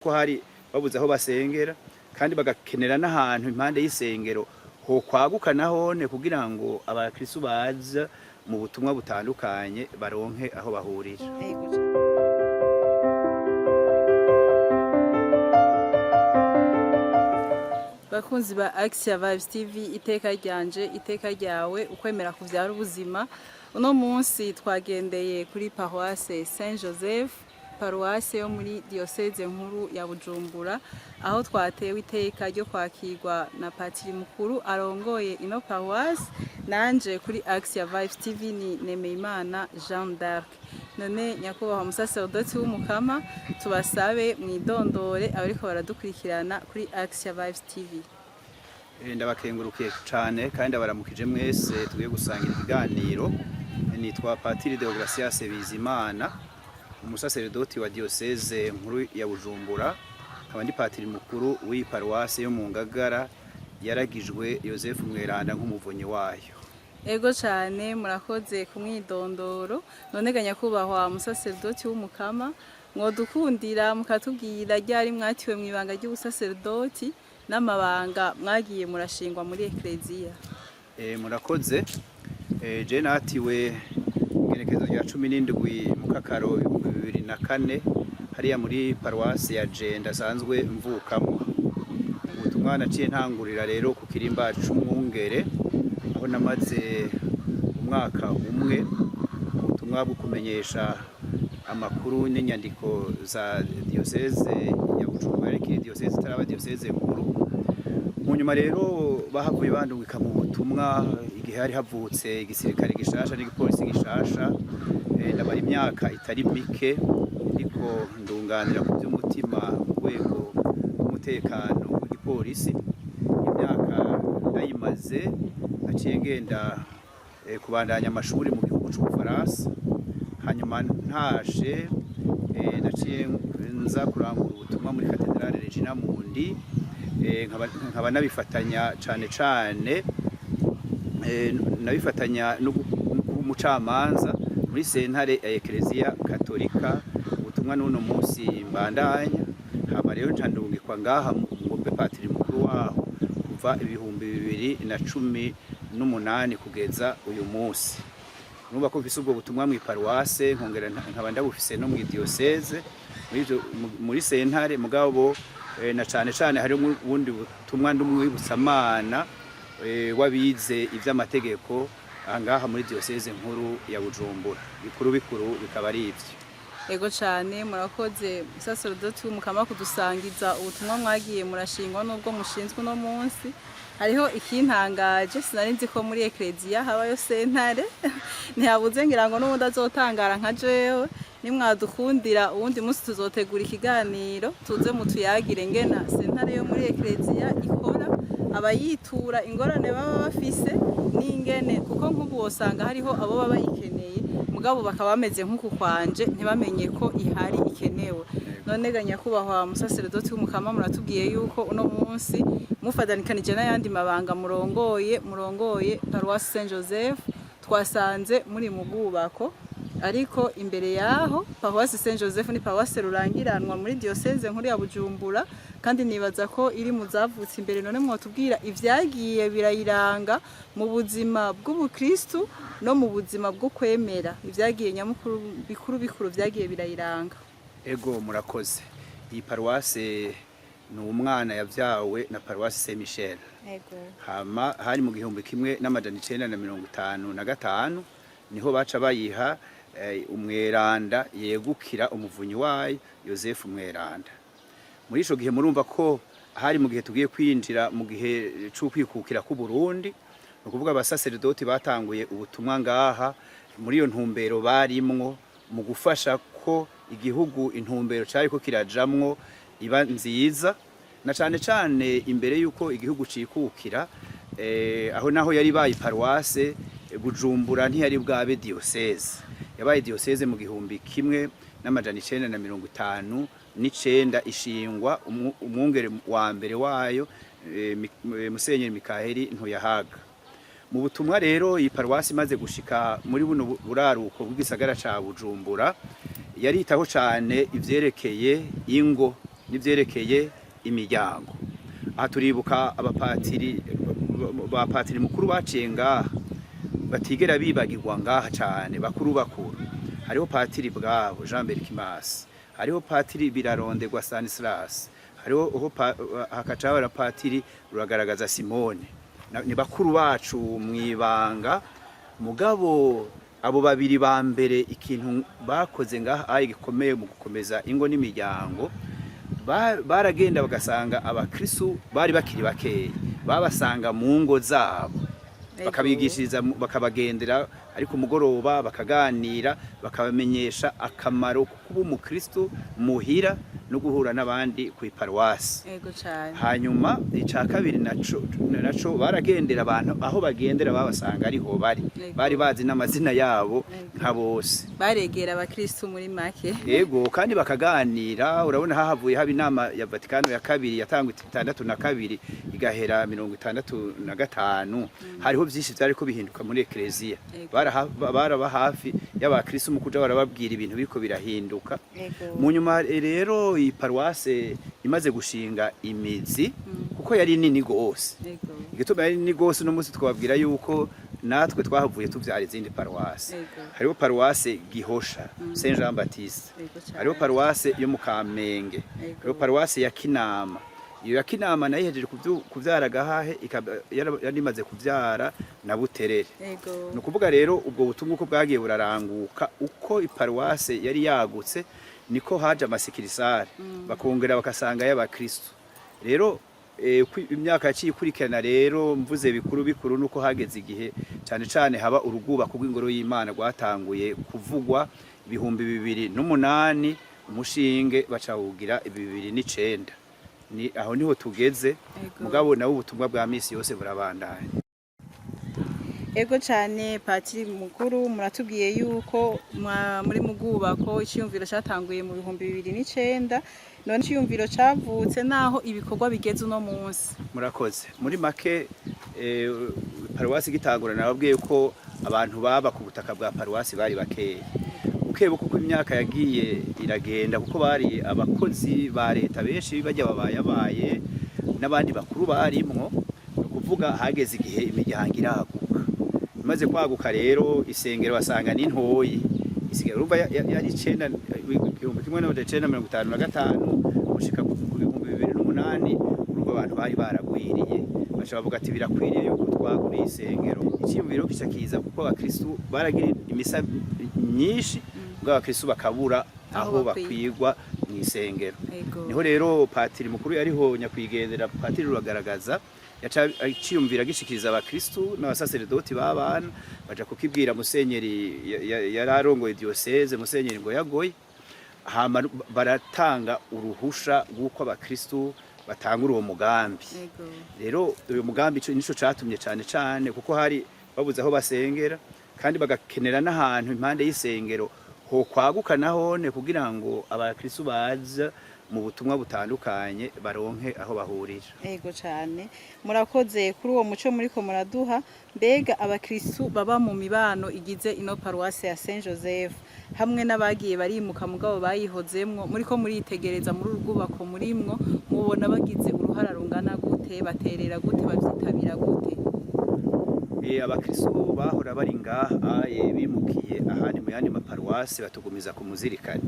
Ko hari babuze aho basengera, kandi bagakenera n'ahantu impande y'isengero ho kwaguka nahone, kugira ngo abakristu baza mu butumwa butandukanye baronke aho bahurira. Bakunzi ba Axia Vibes TV, iteka ryanje, iteka ryawe, ukwemera kuvyara ubuzima. Uno munsi twagendeye kuri paroisse Saint Joseph, paruwase yo muri diocèse nkuru ya Bujumbura, aho twatewe iteka ryo kwakirwa na patiri mukuru arongoye ino paruwase. Nanje kuri Axia Vibes TV ni Nemeyimana Jeanne d'Arc. None nyakubahwa musaserdoti w'Umukama, tubasabe mwidondore abariko baradukurikirana kuri Axia Vibes TV. Ndabakengurukiye cane kandi ndabaramukije mwese tugiye gusangira ikiganiro. Nitwa Patiri Deogratias Bizimana, umusaseredoti wa diocèse nkuru ya Bujumbura, nkaba ndi patiri mukuru w'iyi paruwase yo mu Ngagara yaragijwe Yosefu Mweranda nk'umuvunyi wayo. Ego cane, murakoze ku mwidondoro. None ga nyakubahwa musaserdoti w'Umukama, mwodukundira mukatubwira ryari mwatiwe mw'ibanga ry'ubusaserdoti n'amabanga mwagiye murashingwa muri ekleziya? Murakoze. Je natiwe igenekerezo rya 17 Mukakaro 2004, hariya muri paruwasi ya Jenda asanzwe mvukamo. Ubutumwa naciye ntangurira rero ku kirimba c'umwungere, aho namaze umwaka umwe ubutumwa bwo kumenyesha amakuru n'inyandiko za diyoseze ya Bujumbura, ariko iyi diyoseze itaraba diyoseze nkuru. Mu nyuma rero bahavuye bandungika mu butumwa igihe hari havutse igisirikare gishasha n'igipolisi gishasha. Ndamara imyaka itari mike ndiko ndunganira ku by'umutima mu rwego rw'umutekano w'igipolisi. Imyaka ndayimaze, naciye ngenda kubandanya amashuri mu gihugu c'Ubufaransa. Hanyuma ntashe, naciye nza kurangura ubutumwa muri katedrale Regina Mundi, nkaba nabifatanya cane cane, nabifatanya no kuba umucamanza muri sentare ya Eklezia Katolika, ubutumwa n'uno munsi mbandanya. Hama rero nca ndungikwa ngaha ngo mbe patiri mukuru waho kuva 2018 kugeza uyu munsi. Numva ko mfise ubwo butumwa mw'iparuwase, nkongera nkaba ndabufise no mw'idiyoseze muri sentare. Mugabo na cane cane hari ubundi butumwa nd'umwibutsamana w'abize ivy'amategeko ahangaha muri diyoseze nkuru ya Bujumbura. Bikuru bikuru bikaba ari ivyo. Ego cane, murakoze musaserdoti w'Umukama kudusangiza ubutumwa mwagiye murashingwa n'ubwo mushinzwe uno munsi. Hariho ikintangaje: sinari nzi ko muri ekleziya habayo sentare. Ntihabuze ngira ngo n'ubundi azotangara nka jewe. Nimwadukundira, uwundi munsi tuzotegura ikiganiro tuze mutuyagire ngena sentare yo muri ekleziya ikora, abayitura ingorane baba bafise n'ingene, kuko nk'ubu wosanga hariho abo baba bayikeneye, mugabo bakaba bameze nk'uku kwanje, ntibamenye ko ihari ikenewe. None ga nyakubahwa musaserdoti w'Umukama, muratubwiye yuko uno munsi mufatanikanije n'ayandi mabanga murongoye paruwasi Saint Joseph. Twasanze muri mu bwubako, ariko imbere yaho paruwasi Saint Joseph ni paruwasi rurangiranwa muri diocèse nkuru ya Bujumbura, kandi nibaza ko iri mu zavutse imbere. None mwotubwira ivyagiye birayiranga mu buzima bw'ubukristu no mu buzima bwo kwemera, ivyagiye nyamukuru bikuru bikuru vyagiye birayiranga? Ego, murakoze. Iyi paruwase ni umwana yavyawe na paruwasi Saint Michel. Hama hari mu 1955, niho baca bayiha umweranda yegukira umuvunyi wayo Yosefu Mweranda. Muri ico gihe murumva ko hari mu gihe tugiye kwinjira mu gihe c'ukwikukira k'u Burundi. Ni ukuvuga abasaseredoti batanguye ubutumwa ngaha muri iyo ntumbero barimwo mu gufasha ko igihugu intumbero cariko kirajamwo iba nziza, na cane cane imbere yuko igihugu cikukira. Aho naho yari baye paruwase, Bujumbura ntiyari bwabe diocèse. Yabaye diocèse mu 1959, ishingwa umwungere wa mbere wayo Musenyeri Mikaheli Ntuyahaga. Mu butumwa rero, iyi paruwasi imaze gushika muri buno buraruko bw'igisagara ca Bujumbura, yaritaho cane ivyerekeye ingo. n'ivyerekeye imiryango. Aha turibuka abapatiri, ba patiri mukuru baciye ngaha batigera bibagirwa ngaha cane, bakuru bakuru. Hariho Patiri Bwabo Jean Berkimas, hariho Patiri Biraronderwa Stanislas, hariho hakaca haba na Patiri Ruragaragaza Simone. Ni bakuru bacu mwibanga. Mugabo abo babiri ba mbere, ikintu bakoze ngaha ayi gikomeye mu gukomeza ingo n'imiryango, baragenda bagasanga abakristu bari bakiri bakeya, babasanga mu ngo zabo, bakabigishiriza, bakabagendera ariko umugoroba, bakaganira, bakabamenyesha akamaro ko kuba umukristu muhira no guhura n'abandi ku iparuwasi. Ego cane. Hanyuma ica kabiri naco baragendera abantu, aho bagendera babasanga ariho bari. Bari bazi n'amazina yabo nka bose. Baregera abakristu muri make. Yego, kandi bakaganira. Urabona hahavuye haba inama ya Vatikano ya kabiri yatangwa 62 igahera 65. Hariho byinshi byariko bihinduka muri ekleziya. Baraba hafi y'abakristu mu kuja barababwira ibintu biriko birahinduka. Mu nyuma rero, iyi paruwase imaze gushinga imizi, kuko yari nini gose, igituma yari nini gose, uno munsi twababwira yuko natwe twahavuye tuvyara izindi paruwase. Hariho paruwase Gihosha, Saint Jean Baptiste, Ego cane. hariho paruwase yo mu Kamenge, hariho paruwase ya Kinama. Iyo ya Kinama nayo ihejeje kuvyara Gahahe, ikaba yari imaze kuvyara na Buterere. Ni ukuvuga rero ubwo butumwa uko bwagiye buraranguka, uko iparuwase yari yagutse, niko haje ama succursales, bakongera bakasanga y'abakristo. Rero uko imyaka yaciye ikurikirana rero, mvuze bikuru bikuru, nuko hageze igihe cyane cyane haba urugubako rw'ingoro y'Imana rwatanguye kuvugwa 2008, umushinge bacawugira 2009. Ni aho niho tugeze. Mugabo nawe ubutumwa bwa misi yose burabandanya. Ego cyane, patiri mukuru, muratubwiye yuko muri mugubako iciyumviro cyatanguye mu 2009. None iciyumviro cavutse naho ibikorwa bigeze uno munsi? Murakoze. Muri make, paruwasi igitangura nababwiye ko abantu baba ku butaka bwa paruwasi bari bakeya. Bukebuke uko imyaka yagiye iragenda, kuko bari abakozi ba leta benshi bajya babayabaye n'abandi bakuru barimwo, ni ukuvuga hageze igihe imiryango iraguka. Imaze kwaguka rero, isengero basanga ni ntoyi. Isengero urumva yari icenda, 1955 gushika ku 2008, urumva abantu bari baragwiriye. Baca bavuga ati birakwiriye yuko twaguriye isengero. Icyiyumviro kica kiza kuko abakristu baragira imisa myinshi, ubwo abakristu bakabura aho aho bakwigwa bakwigwa mu isengero. Niho rero patiri mukuru yariho, nyakwigendera Patiri Ruragaragaza, yaca aciyumvira agishikiriza abakristu n'abasaseredoti b'abana, baja kukibwira musenyeri yari arongoye diocèse, Musenyeri ngo yagoye. Hama baratanga uruhusha rw'uko abakristu batangura uwo mugambi. Rero uyu mugambi nico catumye cane cane, kuko hari babuze aho basengera kandi bagakenera n'ahantu impande y'isengero ho kwaguka nahone, kugira ngo abakristu baza mu butumwa butandukanye baronke aho bahurira. Ego cyane, murakoze kuri uwo muco muriko muraduha. Mbega abakristu baba mu mibano igize ino paruwase ya Saint Joseph hamwe n'abagiye barimuka mugabo bayihozemwo, muriko muritegereza muri uru rwubako murimwo, mubona bagize uruhara rungana gute? Baterera gute? Bavyitabira gute? Abakristu bahora bari ngaha, bimukiye ahandi mu yandi maparuwase, batugumiza ku muzirikani.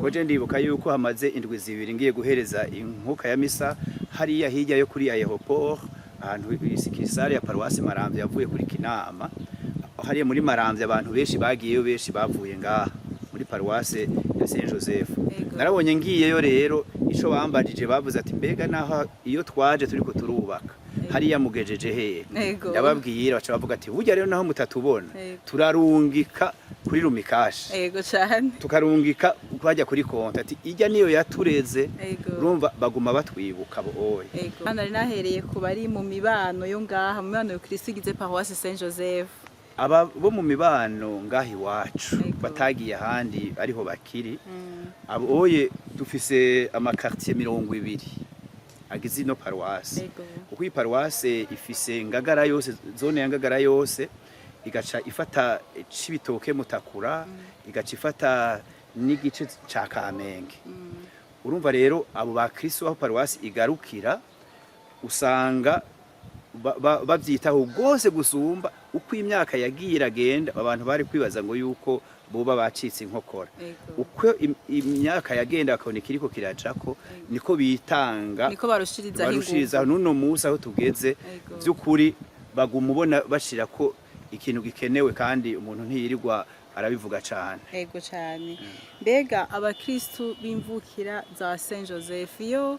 Koje ndibuka yuko hamaze indwi 2 ngiye guhereza inkuka ya misa hariya hirya yo kuri aéroport, ahantu succursale ya paruwase Maramvya yavuye kuri Kinama. Hariya muri Maramvya abantu benshi bagiyeyo, benshi bavuye ngaha muri paruwase ya Saint Joseph. Narabonye ngiyeyo rero ico bambajije, bavuze ati mbega naho iyo twaje turiko turubaka hariya mugejeje hehe? Ndababwira, baca bavuga ati burya rero naho mutatubona, turarungika kuri Lumicash, Ego cyane. tukarungika bajya kuri konti, ati ijya niyo yatureze. Urumva baguma batwibuka bo oye. Ego. Hano nari nahereye ku bari mu mibano yo ngaha, mu mibano yo Kristo igize paruwase Saint Joseph. Aba bo mu mibano ngaha iwacu batagiye ahandi ariho bakiri, abo oye dufise ama quartier 20 agize ino paruwase. Kuko iyi paruwase ifise Ngagara yose, zone ya Ngagara yose, igaca ifata Cibitoke, Mutakura, igaca ifata n'igice ca Kamenge. Urumva rero abo bakristo aho paruwasi igarukira usanga bavyitaho rwose gusumba uko imyaka yagiye iragenda. Abantu bari kwibaza ngo yuko boba bacitse inkokora. Uko imyaka yagenda bakabona ikiriko kirajako, niko bitanga, niko barushirizaho ingufu. Barushirizaho. N'uno munsi aho tugeze, vy'ukuri baguma ubona bashira ko ikintu gikenewe, kandi umuntu ntiyirirwa arabivuga cane. Ego cyane. Mbega abakristu b'imvukira za Saint Joseph, iyo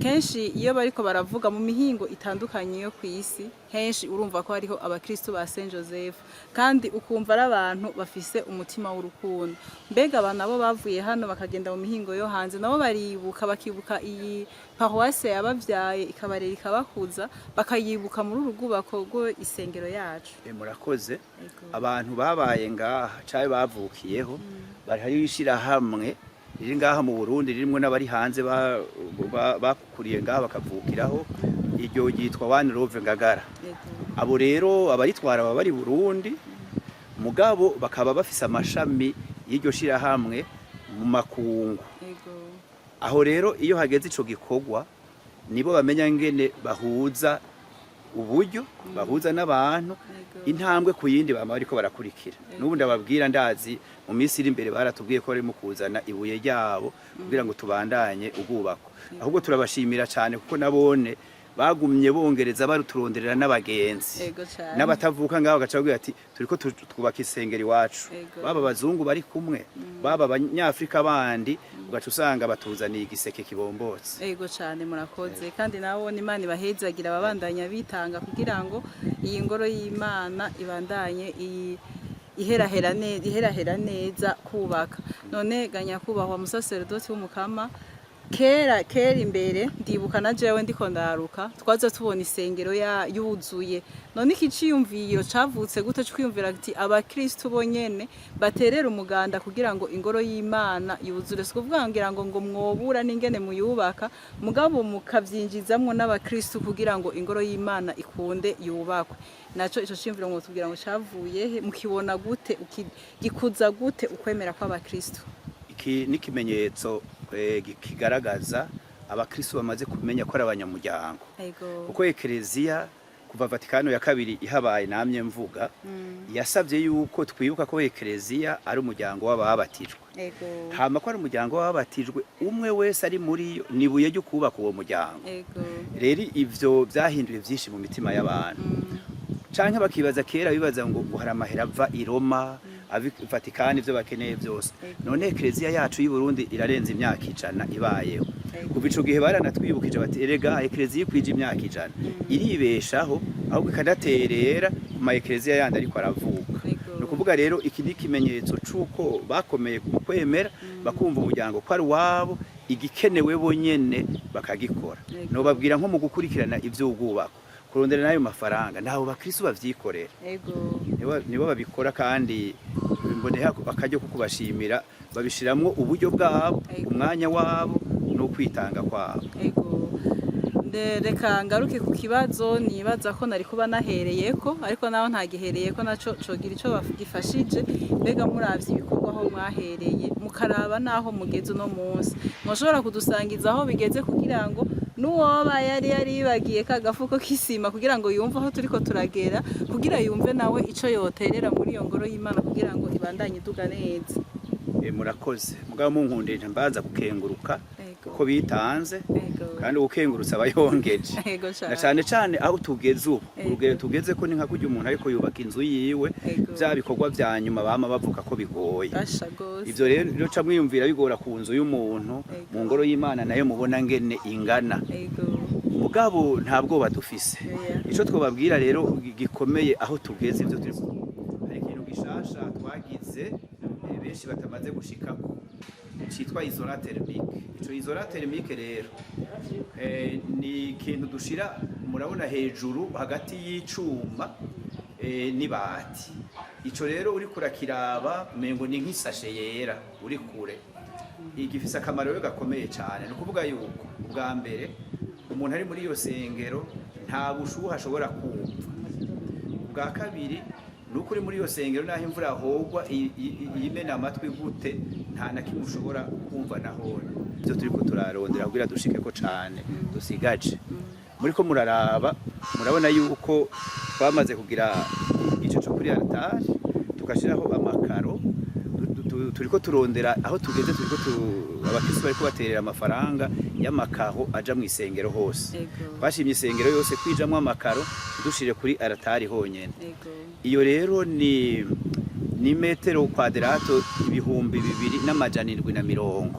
kenshi iyo bariko baravuga mu mihingo itandukanye yo ku isi, henshi urumva ko hariho abakristu ba Saint Joseph, kandi ukumva ari abantu bafise umutima w'urukundo. Mbega aba nabo bavuye hano bakagenda mu mihingo yo hanze, nabo baribuka, bakibuka iyi paruwase yabavyaye, ikabarera, ikabakuza, bakayibuka muri uru rwubako rw'isengero yacu? Murakoze. Ego. Abantu babaye ngaha canke bavukiyeho bari, hariho ishirahamwe riri ngaha mu Burundi ririmwo n'abari hanze bakuriye ngaha bakavukiraho, iryo ryitwa One Love Ngagara. Abo rero abaritwara baba bari Burundi, mugabo bakaba bafise amashami y'iryo shirahamwe mu makungu. Aho rero iyo hageze ico gikorwa, nibo bamenya ngene bahuza uburyo, bahuza n'abantu, intambwe ku yindi bama bariko barakurikira. N'ubu ndababwira, ndazi mu minsi iri imbere baratubwiye ko barimo kuzana ibuye ryabo kugira ngo tubandanye ubwubako. Ahubwo turabashimira cyane kuko nabone bagumye bongereza, baruturonderera n'abagenzi Ego cane. n'abatavuka ngaho, bagaca babwira ati turiko twubaka isengero iwacu. Baba abazungu bari kumwe, baba abanyafrika bandi, ugaca usanga batuzaniye igiseke kibombotse. Ego cyane, murakoze. Kandi nabo Imana ibahezagira, ababandanya bitanga kugira ngo iyi ngoro y'Imana ibandanye iherahera neza, iherahera neza kubaka. None ga nyakubahwa musaseredoti w'umukama, kera kera imbere ndibuka na jewe ndiko ndaruka, twaza tubona isengero ya yuzuye. None iki ciyumviro cavutse gute co kwiyumvira ati abakristu bonyene baterera umuganda kugira ngo ingoro y'Imana yuzure? Si kuvuga ngira ngo mwobura n'ingene muyubaka, mugabo mukavyinjizamwo n'abakristu kugira ngo ingoro y'Imana ikunde yubakwe. Naco ico ciyumviro ngo tubwira ngo cavuye he? Mukibona gute? Gikuza gute ukwemera kw'abakristu? Iki ni ikimenyetso kigaragaza abakristu bamaze kumenya ko ari abanyamuryango, kuko Ekereziya kuva Vatikano ya kabiri ihabaye, namye mvuga, yasabye yuko twibuka ko Ekereziya ari umuryango w'ababatijwe, hama ko ari umuryango w'ababatijwe, umwe wese ari muri yo ni ibuye ryo kubaka uwo muryango. Rero ivyo vyahinduye vyinshi mu mitima y'abantu, canke bakibaza, kera bibaza ngo hari amahera ava i Roma, ava i Vatikani, ivyo bakeneye byose. None Ekereziya yacu y'u Burundi irarenza imyaka 100 ibayeho. Kuva ico gihe baranatwibukije bati erega Ekereziya ikwije imyaka 100 iribeshaho, ahubwo ikanaterera ku ma ekereziya yandi ariko aravuka. Ni ukuvuga rero iki ni ikimenyetso c'uko bakomeye mu kwemera, bakumva umuryango ko ari uwabo, igikenewe bonyene bakagikora. Nobabwira nko mu gukurikirana ivy'ubwubako, kurondera n'ayo mafaranga, nabo bakristo bavyikorera, nibo babikora, kandi mboneha akaryo ko kubashimira, babishiramwo uburyo bwabo, umwanya wabo no kwitanga kwabo. Ego. Reka ngaruke ku kibazo nibaza ko nari kuba nahereyeko, ariko naho ntagihereyeko, naco cogira ico gifashije. Mbega muravye ibikorwa aho mwahereye, mukaraba naho mugeze uno munsi, mwoshobora kudusangiza aho bigeze kugira ngo n'uwoba yari yaribagiye ka gafuko k'isima, kugira ngo yumve aho turiko turagera, kugira yumve nawe ico yoterera muri iyo ngoro y'Imana kugira ngo ibandanye iduga neza? Murakoze. Mugabo munkundije mbanza gukenguruka kuko bitanze, kandi ukengurutse aba yongeje. Na cane cane aho tugeze ubu, urugero tugeze ko ni nka kurya umuntu ariko yubaka inzu yiwe, vya bikorwa vya nyuma bama bavuga ko bigoye. Basha gose. Ivyo rero ca mwiyumvira bigora ku nzu y'umuntu, mu ngoro y'Imana nayo mubona ngene ingana. Mugabo nta bwoba dufise. Ico twobabwira rero gikomeye, aho tugeze ivyo turi, hari ikintu gishasha twagize, benshi batamaze gushikako, citwa isolant thermique. Ico isolant thermique rero ni ikintu dushira, murabona hejuru hagati y'icuma n'ibati. Ico rero uriko urakiraba umengo ni nk'isashe yera uri kure. Igifise akamaro rero gakomeye cyane. Ni ukuvuga yuko ubwa mbere umuntu ari muri iyo sengero nta bushuhe ashobora kumva. Ubwa kabiri Ni ukuri, muri iyo sengero naho imvura hogwa yimena amatwi gute, nta na kimwe ushobora kumva nahone. Ivyo turiko turarondera kugira dushikeko cane dusigaje, muriko muraraba, murabona yuko twamaze kugira igice co kuri altare, tugashiraho amakaro. Turiko turondera aho tugeze, turiko abakristo bariko baterera amafaranga y'amakaro aja mu isengero hose. Twashimye isengero yose kwijamwo amakaro, dushire kuri altare honyene. Iyo rero ni metero kwaderato 2740.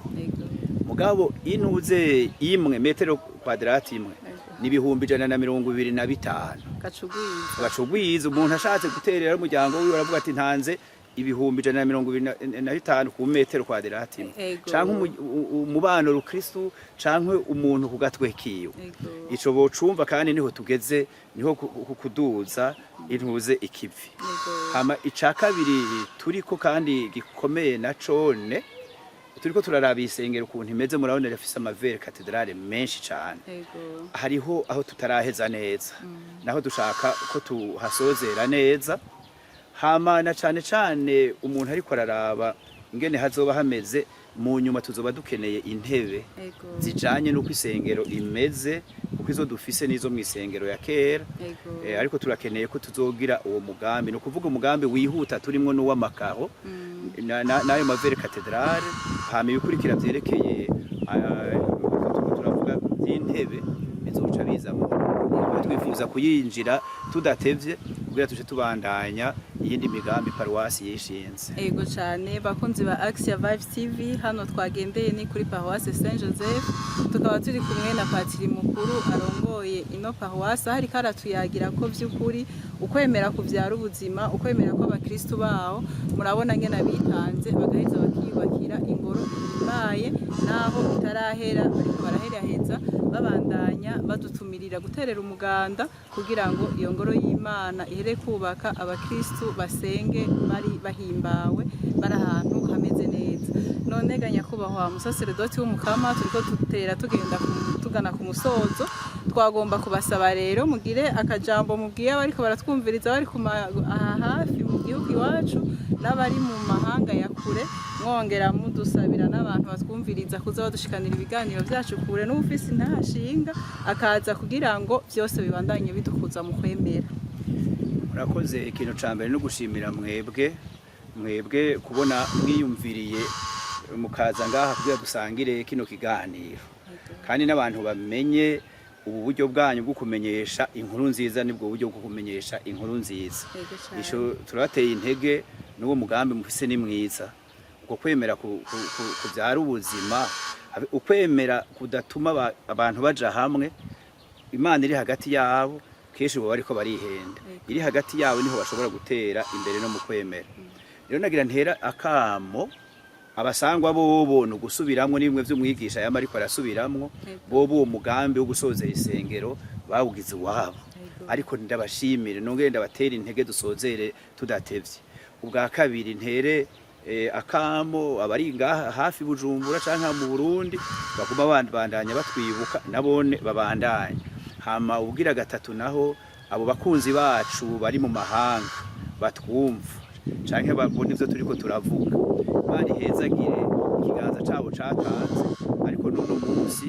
Mugabo inuze imwe, metero kwaderati imwe, ni 125,000. Gacugwiza. Bacugwiza. Umuntu ashatse guterera umuryango wiwe, aravuga ati: "Ntanze 125,000 ku metero kwaderati imwe." Canke umubano rukristu, canke umuntu ku gatwe kiwe. Ico bocumva, kandi niho tugeze, niho kuduza intuze ikivi. Hama ica kabiri turiko kandi gikomeye na cone, turiko turaraba isengero ukuntu imeze. Murabona rifise ama verres cathédrales menshi cane. Hariho aho tutaraheza neza, naho dushaka ko tuhasozera neza. Hama na cane cane umuntu ariko araraba ingene hazoba hameze mu nyuma, tuzoba dukeneye intebe zijanye n'uko isengero imeze, kuko izo dufise n'izo mu isengero ya kera. Ariko turakeneye ko tuzogira uwo mugambi, ni ukuvuga umugambi wihuta turimwo n'uw'amakaro n'ayo ma verres cathédrales. Hama ibikurikira vyerekeye turiko turavuga by'intebe bizoca bizamo. Twifuza kuyinjira tudatevye kugira tuje tubandanya iyindi migambi paruwasi yishinze. Ego cyane, bakunzi ba Axia Vibes TV, hano twagendeye ni kuri Paroisse Saint Joseph, tukaba turi kumwe na patiri mukuru arongoye ino paroisse, aho ariko aratuyagira ko vy'ukuri ukwemera kuvyara ubuzima, ukwemera kw'abakristu baho. Murabona ngene bitanze bagaheza bakiyubakira ingoro ihimbaye, naho itarahera, bariko baraheraheza, babandanya badutumirira guterera umuganda kugira ngo iyo ngoro y'Imana ihere kubaka, abakristu basenge bari bahimbawe, bari ahantu hameze neza. None ga nyakubahwa musaseredoti w'umukama, turiko dutera tugenda tugana ku musozo. Twagomba kubasaba rero mugire akajambo mubwiye abariko baratwumviriza, bari aha hafi mu gihugu iwacu n'abari mu mahanga ya kure, mwongera mudusabira n'abantu batwumviriza kuza badushikanira ibiganiro vyacu kure, n'ufise intahashinga akaza, kugira ngo vyose bibandanye bidukuza mu kwemera. Murakoze. Ikintu ca mbere no gushimira mwebwe kubona mwiyumviriye mukaza ngaha kugira dusangire kino kiganiro, kandi n'abantu bamenye ubu buryo bwanyu bwo kumenyesha inkuru nziza. Nibwo buryo bwo kumenyesha inkuru nziza. Yego cane. Ico turabateye intege n'uwo mugambi mufise ni mwiza. Uko kwemera kuvyara ubuzima, ukwemera kudatuma abantu baja hamwe, Imana iri hagati yabo, kenshi baba bariko barihenda. Iri hagati yabo niho bashobora gutera imbere no mu kwemera. Rero nagira ntera akamo abasangwa bobo, ni ugusubiramwo n'ibimwe vy'umwigisha yama ariko arasubiramwo. Bobo uwo mugambi wo gusozera isengero bawugize iwabo. Ariko ndabashimire, nongere ndabatera intege, dusozere tudatevye. Ubwa kabiri, ntere akamo abari ngaha hafi Bujumbura canke mu Burundi, baguma bandanya batwibuka, nabone babandanya. Hama ubwira gatatu naho, abo bakunzi bacu bari mu mahanga batwumva canke babona ivyo turiko turavuga, Imana ihezagire ikiganza cabo catanze, ariko n'uno munsi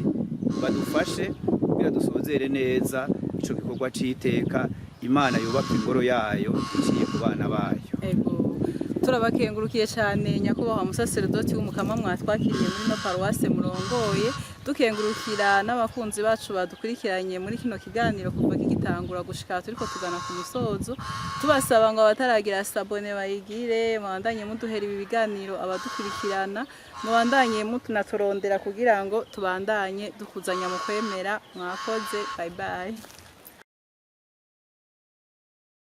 badufashe kugira dusozere neza ico gikorwa c'iteka, Imana yubaka ingoro yayo iciye ku bana bayo. Ego, turabakengurukiye cyane nyakubahwa musaseredoti w'umukama mwatwakiriye muri no paruwase murongoye, dukengurukira n'abakunzi bacu badukurikiranye muri kino kiganiro kuva kigitangura gushika turiko tugana ku musozo, tubasaba ngo abataragira s'abonner bayigire, mubandanye muduhera ibi biganiro, abadukurikirana mubandanye mutunaturondera kugira ngo tubandanye dukuzanya mu kwemera. Mwakoze, bye bye.